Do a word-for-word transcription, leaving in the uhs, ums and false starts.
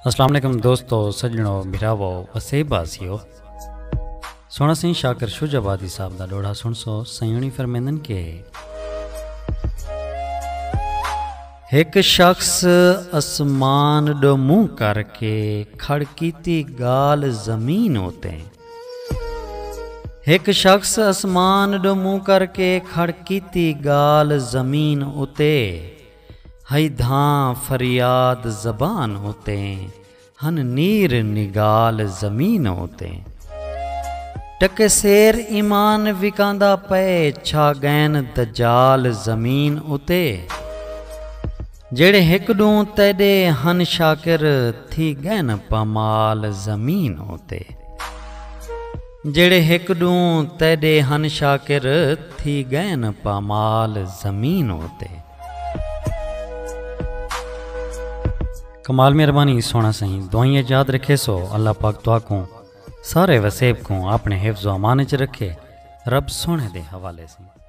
السلام علیکم دوستو، سڄݨو، بھراوو، وسیب واسیو۔ سوہݨا سئیں شاکر شجاع آبادی صاحب دا ݙوہڑا سݨسو۔ سئیں ہوݨی فرمیندن کہ ہک شخص اسمان ݙو منہ کر کے کھڑ کیتی ڳالھ زمین اتے۔ ہک شخص اسمان ݙو منہ کر کے کھڑ کیتی ڳالھ زمین اتے۔ ہئی دھاں فریاد زبان اتے، ہن نیر نگال زمین اتے۔ ٹکے سیر ایمان وکاندا پئے، چھا ڳئن دجال زمین اتے۔ جیڑھے ہک ݙوں تیݙے ہن شاکر، تھی ڳئن پامال زمین اتے۔ جیڑھے ہک ݙوں تیݙے ہن شاکر، تھی ڳئن پامال زمین اتے۔ کمال مہربانی سوہݨا سئیں، دعائیں اچ یاد رکھیسو۔ اللہ پاک تہاکوں سارے وسیب کوں اپݨے حفظ و امان اچ رکھے۔ رب سوہݨے دے حوالے سئیں۔